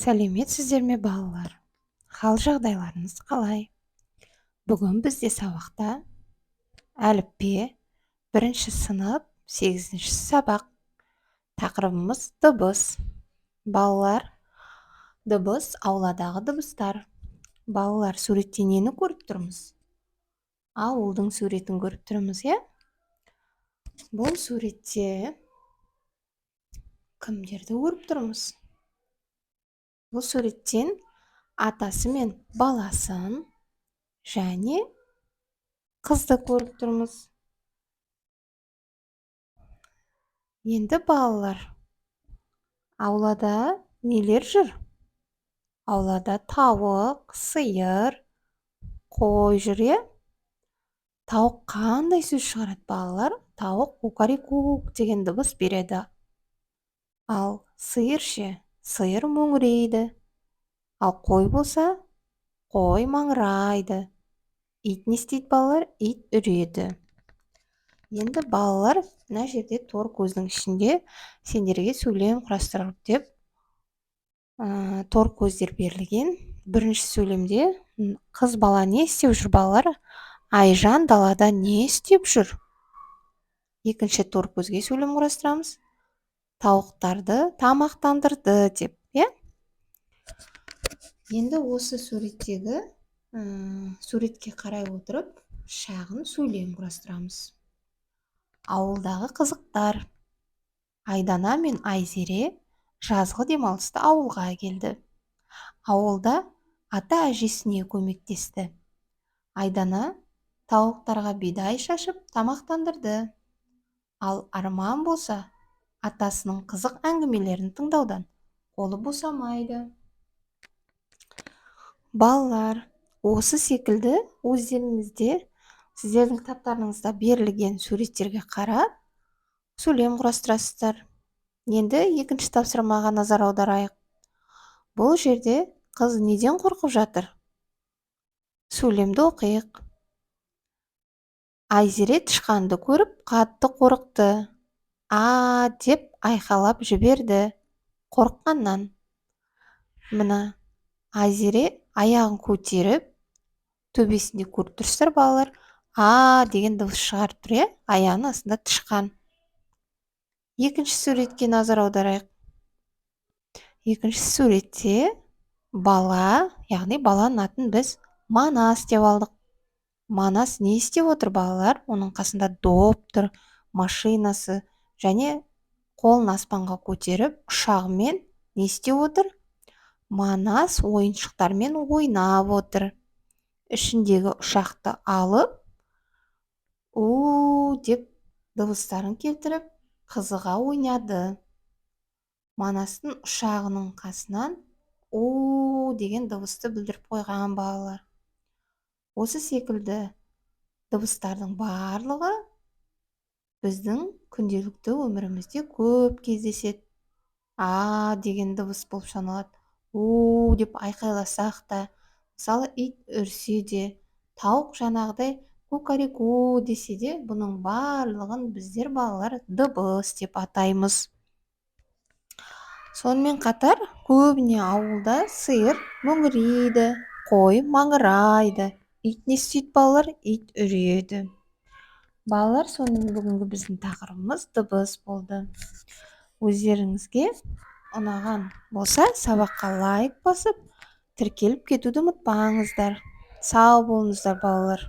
Сәлеметсіздер ме, балалар? Хал-жағдайларыңыз қалай? Бүгін бізде сабақта әліппе, бірінші сынып, 8-ші сабақ. Тақырыбымыз дыбыс. Балалар, дыбыс, ауладағы дыбыстар. Балалар, суретте нені көріп тұрмыз? Ауылдың суретін көріп тұрмыз, иә? Бұл суретте кімдерді көріп тұрмыз? Бұл суреттен атасы мен баласын және қызды көріп тұрмыз. Енді, балалар, аулада нелер жүр? Аулада тауық, сиыр, қой жүр, иә? Тауық қандай сөз шығарады, балалар? Тауық кукарекук деген дыбыс береді. Ал сиыр ше? Сиыр мөңірейді. Ал қой болса, қой маңырайды. Ит не істейді, балалар? Ит үреді. Енді, балалар, мына жерде тор көздің ішінде сендерге сөйлем құрастырып деп тор көздер берілген. Бірінші сөйлемде қыз бала не істеп жүр, балалар? Айжан далада не істеп жүр? Екінші тор көзге сөйлем құрастырамыз. Тауықтарды тамақтандырды деп, иә? Енді осы суреттегі суретке қарай отырып, шағын сөйлем құрастырамыз. Ауылдағы қызықтар. Айдана мен Айзере жазғы демалыста ауылға келді. Ауылда ата әжесіне көмектесті. Айдана тауықтарға бидай шашып тамақтандырды. Ал Арман болса, атасының қызық әңгімелерін тыңдаудан қолы босамайды. Балалар, осы секілді өздеріңізде, сіздердің кітаптарыңызда берілген суреттерге қарап сөйлем құрастырасыздар. Енді екінші тапсырмаға назар аударайық. Бұл жерде қыз неден қорқып жатыр? Сөйлемді оқиық. Айзере тышқанды көріп қатты қорықты. А деп айқайлап жіберді қорыққаннан. Мына Айзере аяғын көтеріп, төбесінде көріп тұрсыздар, балалар, а деген дыбыс шығарып тұр, иә? Аяғының астында тышқан. Екінші суретке назар аударайық. Екінші суретте бала, яғни баланың атын біз Манас деп алдық. Манас не істеп отыр, балалар? Оның қасында доп тұр, машинасы және қолын аспанға көтеріп, ұшағымен не істеп отыр? Манас ойыншықтармен ойнап отыр. Ішіндегі ұшақты алып, у деп дыбыстарын келтіріп, қызыға ойнады. Манастың ұшағының қасынан у деген дыбысты білдіріп қойған балалар. Осы секілді дыбыстардың барлығы біздің күнделікті өмірімізде көп кездеседі. А деген дыбыс болып саналады. У деп айқайласақ та, мысалы, ит үрсе де, тауық жаңағыдай кукареку десе де, бұның барлығын біздер, балалар, дыбыс деп атаймыз. Сонымен қатар көбіне ауылда сиыр мөңірейді, қой маңырайды, ит не істейді, балалар? Ит үреді. Балалар, сонымен бүгінгі біздің тақырыбымыз дыбыс болды. Өздеріңізге ұнаған болса, сабаққа лайк басып, тіркеліп кетуді ұмытпаңыздар. Сау болыңыздар, балалар.